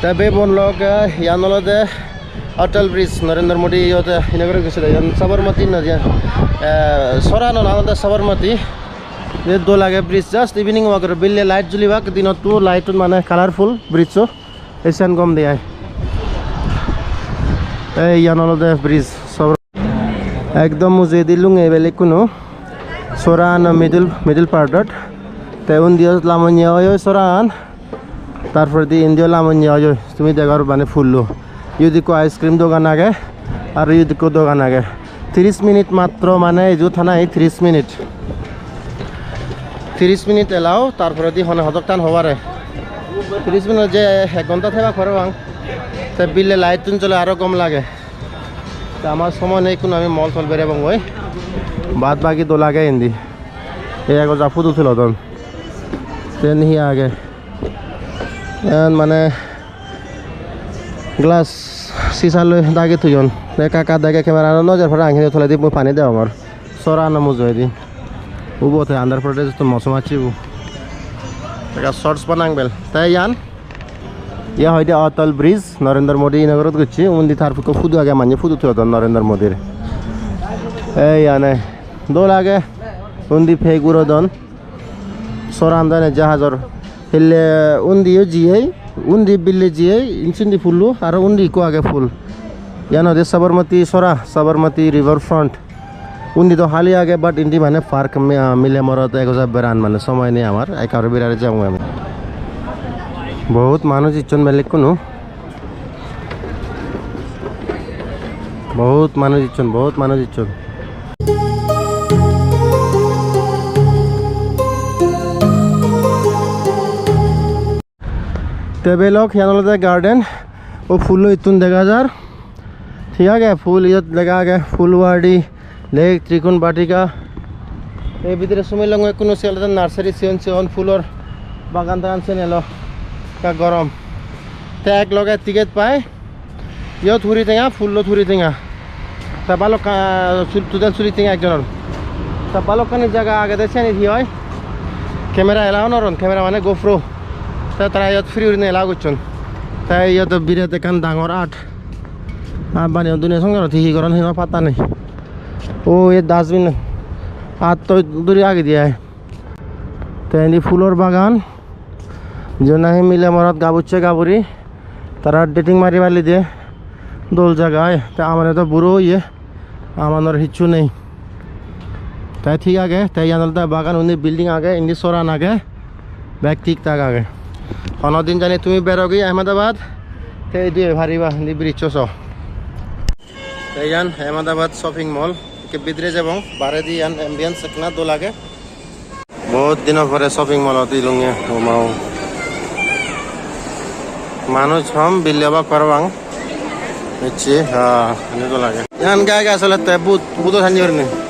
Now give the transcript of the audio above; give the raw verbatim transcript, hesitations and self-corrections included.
Te bebon lok, eh, iyan olode Atal Bridge, Narendra Modi iyot, eh, inaugurate gocchede. Iyan Sabarmati nodi, eh, soranan olode Sabarmati. Je dol age bridge, just evening walk gore, belle light julibak, dinotto light-un mane colorful bridge-o. Ei siyan gom de ai. Ei iyan olode bridge, Sabor-, ekdom mujungedi lunge ebele ikkunu. Soranan middle, middle part-ot. Te undiyo lamonye oi oi soran. Tar poredi indiyo lamonye oi oi. Tumi degor mane pullo. Iyot ekko ice cream dogan age, aro iyot ekko dogan age. Tris minute matro mane iju thana ei tris minute. Tris minute allow, tar poredi hone hodoktan hobare. Tris minute je ek ghonta thebak parapang. Te belle light-tun jole aro gom lage. Te amar somoy nei, ikkunu ami mall tol berebongoi. Baad bagi dol age indi. Ei ego ja photo tulodon. Te indi hi age? Iyan mane glass sisa loi dagi toyon. Te ekka ekka dege camera-an nw jer parapang, hintu toledi mui pani degongor. Sorano mujungedi. Ubo te Andhra Pradesh-ottun moso macche bo. Ekka shorts banang bel. Te iyan? Iya hoide Atal Bridge, Narendra Modi inaugurate gocche. Undi tar ekko photo age, mane photo tulodon Narendra Modir. Ei iyane. Dol age. Undi pei gurodon. Soran dene jahajor hille undiyo jiyei, undi bille jiyei, insindi pullo, aro undi ikko age pul. Iyan olode Sabarmati sora, Sabarmati river front. Undi do hali age, but indi mane park, mi-, ah, mile morot ego ja beran, mane somoy nei amar, ekkore berare jeyongoi ami. Bohut manuj icchon belekkun o. Bohut manuj icchon, bohut manuj icchon. Te belok, iyan olode garden. O pullo ittun dega jar. Thik age, pul iyot lega age, Phulwari, Lake Trikun Batika. Ei bidire sumilongo, ekkunu se olode nursery, sigon sigon phulor bagan tagan siyen elo. Ekka gorom. Te ek loge ticket pai. Iyot huri tenga, pullot huri tenga. Ta balokka-, sul-, total sullis tenga ekjonor. Ta balokkani jaga agede, siyanit hi oi? Camera allow nw goron, camera mane GoPro. Ta tara iyot free gurinei allow gocchon. Ta iyot birat ekkan dangor art. Art baneyon duniya songorot hi hi goron hino patta nei. O, ei dustbin. Art to duri agede ai. Te indi phulor bagan. Jiyen nahi mile morot gabucche gaburi, tara dating mari balli de dol jaga ai. Te amane do buro oye, amanor hissu nei. Te thik age, te iyan olode bagan, undi building age, indi soran age, bek thik thak age. Hono din jani tumi berogi Ahmedabad, te idu ei pariba, indi bridge-o so. Te iyan Ahmedabad shopping mall, ikke bidire jebong, baredi iyan ambience ekkena dol age. Bohut dino pore shopping mall-ot elunge, o ma o. Manuj hom, bille obak parapang. Ecche, ha, ani dol age. Iyan gai gai asole te but, budo sanni gurinei.